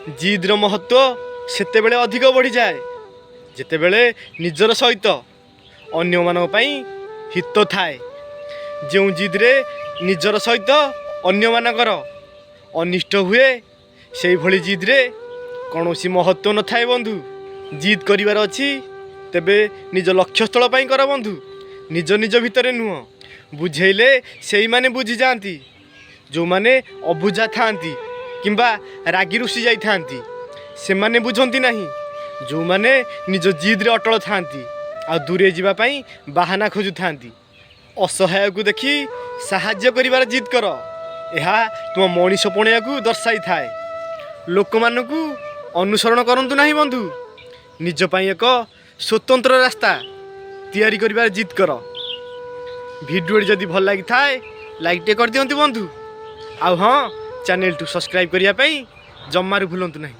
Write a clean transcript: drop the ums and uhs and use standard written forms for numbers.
ଜିଦ୍ର ମହତ୍ତ୍ୱ ସେତେବେଳେ ଅଧିକ ବଢ଼ିଯାଏ, ଯେତେବେଳେ ନିଜର ସହିତ ଅନ୍ୟମାନଙ୍କ ପାଇଁ ହିତ ଥାଏ। ଯେଉଁ ଜିଦ୍ରେ ନିଜର ସହିତ ଅନ୍ୟମାନଙ୍କର ଅନିଷ୍ଟ ହୁଏ, ସେଇଭଳି ଜିଦ୍ରେ କୌଣସି ମହତ୍ତ୍ୱ ନଥାଏ ବନ୍ଧୁ। ଜିଦ୍ କରିବାର ଅଛି ତେବେ ନିଜ ଲକ୍ଷ୍ୟସ୍ଥଳ ପାଇଁ କର ବନ୍ଧୁ, ନିଜ ନିଜ ଭିତରେ ନୁହଁ। ବୁଝେଇଲେ ସେଇମାନେ ବୁଝିଯାଆନ୍ତି, ଯେଉଁମାନେ ଅବୁଝା ଥାଆନ୍ତି କିମ୍ବା ରାଗି ରୁଷି ଯାଇଥାନ୍ତି। ସେମାନେ ବୁଝନ୍ତି ନାହିଁ, ଯେଉଁମାନେ ନିଜ ଜିଦ୍ରେ ଅଟଳ ଥାଆନ୍ତି ଆଉ ଦୂରେଇ ଯିବା ପାଇଁ ବାହାନା ଖୋଜୁଥାନ୍ତି। ଅସହାୟକୁ ଦେଖି ସାହାଯ୍ୟ କରିବାର ଜିଦ୍ କର। ଏହା ତୁମ ମଣିଷ ପଣିଆକୁ ଦର୍ଶାଇଥାଏ। ଲୋକମାନଙ୍କୁ ଅନୁସରଣ କରନ୍ତୁ ନାହିଁ ବନ୍ଧୁ। ନିଜ ପାଇଁ ଏକ ସ୍ୱତନ୍ତ୍ର ରାସ୍ତା ତିଆରି କରିବାର ଜିଦ୍ କର। ଭିଡ଼ିଓଟି ଯଦି ଭଲ ଲାଗିଥାଏ, ଲାଇକ୍ ଟିକେ କରିଦିଅନ୍ତୁ ବନ୍ଧୁ। ଆଉ ହଁ, ଚ୍ୟାନେଲଟିକୁ ସବସ୍କ୍ରାଇବ୍ କରିବା ପାଇଁ ଜମାରୁ ଭୁଲନ୍ତୁ ନାହିଁ।